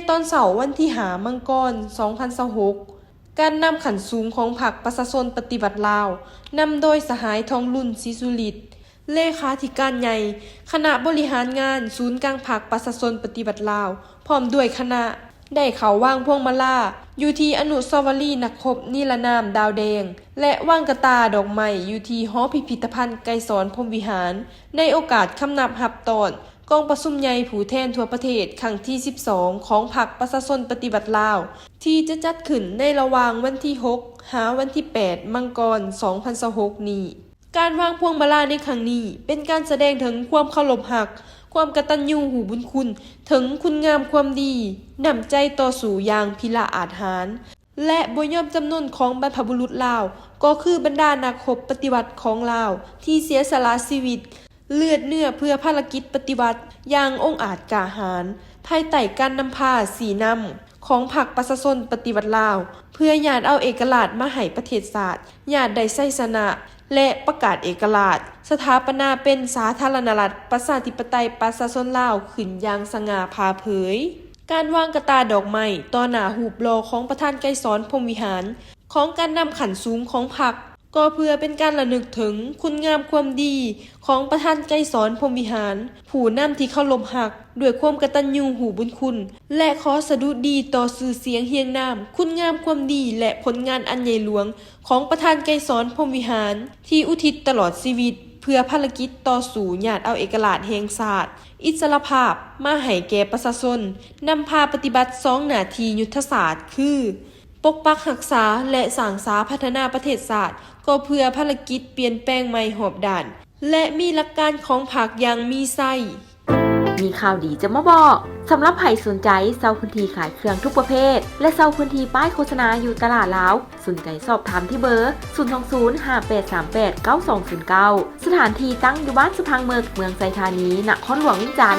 ຕອນເຊົ້າວັນທີຫ້າ ມັງກອນ ສອງພັນຊາວຫົກ, ການນຳຂັ້ນສູງຂອງພັກປະຊາຊົນປະຕິວັດລາວ ນຳໂດຍສະຫາຍ ທອງລຸນ ສີສຸລິດ ເລຂາທິການໃຫຍ່ຄະນະບໍລິຫານງານສູນກາງພັກປະຊາຊົນປະຕິວັດລາວ ພ້ອມດ້ວຍຄະນະ ໄດ້ເຂົ້າວາງພວງມາລາຢູ່ທີ່ອະນຸສາວະລີນັກຮົບນິລະນາມດາວແດງ ແລະ ວາງກະຕ່າດອກໄມ້ຢູ່ທີ່ຫໍພິພິທະພັນໄກສອນ ພົມວິຫານ ໃນໂອກາດຄຳນັບຮັບຕ້ອນກອງປະຊຸມໃຫຍ່ຜູ້ແທນທົ່ວປະເທດຄັ້ງທີສິບສອງ ຂອງພັກປະຊາຊົນປະຕິວັດລາວ ທີ່ຈະຈັດຂຶ້ນໃນລະຫວ່າງວັນທີຫົກ ຫາວັນທີແປດ ມັງກອນ ສອງພັນຊາວຫົກນີ້. ການວາງພວງມາລາໃນຄັ້ງນີ້ ເປັນການສະແດງເຖິງຄວາມເຄົາລົບຮັກ, ຄວາມກະຕັນຍູຮູ້ບຸນຄຸນ, ເຖິງຄຸນງາມຄວາມດີ, ນ້ຳໃຈຕໍ່ສູ້ຢ່າງພິລະອາດຫານ ແລະ ບໍ່ຍອມຈຳນົນຂອງບັນພະບຸລຸດລາວ, ກໍຄືບັນດານັກຮົບປະຕິວັດຂອງລາວ ທີ່ເສຍສະຫຼະຊີວິດ ເລືອດເນື້ອເພື່ອພາລະກິດປະຕິວັດຢ່າງອົງອາດກ້າຫານ, ພາຍໃຕ້ການນຳພາຊີ້ນຳຂອງພັກປະຊາຊົນປະຕິວັດລາວ ເພື່ອຍາດເອົາເອກະລາດມາໃຫ້ປະເທດຊາດ, ຍາດໄດ້ໄຊຊະນະ ແລະ ປະກາດເອກະລາດ, ສະຖາປະນາເປັນສາທາລະນະລັດ ປະຊາທິປະໄຕ ປະຊາຊົນລາວ ຂຶ້ນຢ່າງສະຫງ່າຜ່າເຜີຍ. ການວາງກະຕ່າດອກໄມ້ຕໍ່ໜ້າຮູບຫຼໍ່ຂອງປະທານໄກສອນ ພົມວິຫານ ຂອງການນຳຂັ້ນສູງຂອງພັກ ກໍເພື່ອເປັນການລະນຶກເຖິງຄຸນງາມຄວາມດີຂອງປະທານໄກສອນ ພົມວິຫານ ຜູ້ນຳທີ່ເຄົາລົບຮັກດ້ວຍຄວາມກະຕັນຍູຮູ້ບຸນຄຸນ ແລະ ຂໍສະດຸດີຕໍ່ຊື່ສຽງຮຽງນາມ, ຄຸນງາມຄວາມດີ ແລະ ຜົນງານອັນໃຫຍ່ຫຼວງຂອງປະທານໄກສອນ ພົມວິຫານ ທີ່ອຸທິດຕະຫຼອດຊີວິດເພື່ອພາລະກິດຕໍ່ສູ້ຍາດເອົາເອກະລາດແຫ່ງຊາດ, ອິດສະຫຼະພາບມາໃຫ້ແກ່ປະຊາຊົນ, ນຳພາປະຕິບັດສອງໜ້າທີ່ຍຸດທະສາດ ຄື ປົກປັກຮັກສາ ແລະ ສ້າງສາພັດທະນາປະເທດຊາດ ກໍເພື່ອພາລະກິດປ່ຽນແປງໃໝ່ຮອບດ້ານ ແລະ ມີຫຼັກການຂອງພັກຢ່າງມີໄຊ. ມີຂ່າວດີຈະມາບອກ. ສຳລັບໃຜສົນໃຈເຊົ່າພື້ນທີ່ຂາຍເຄື່ອງທຸກປະເພດ ແລະ ເຊົ່າພື້ນທີ່ປ້າຍໂຄສະນາຢູ່ຕະຫຼາດລາວ, ສົນໃຈສອບຖາມທີ່ເບີ ສູນສອງສູນ ຫ້າແປດສາມແປດ ເກົ້າສອງສູນເກົ້າ. ສະຖານທີ່ຕັ້ງຢູ່ບ້ານສະພັງເມິກ, ເມືອງໄຊທານີ, ນະຄອນຫຼວງວຽງຈັນ.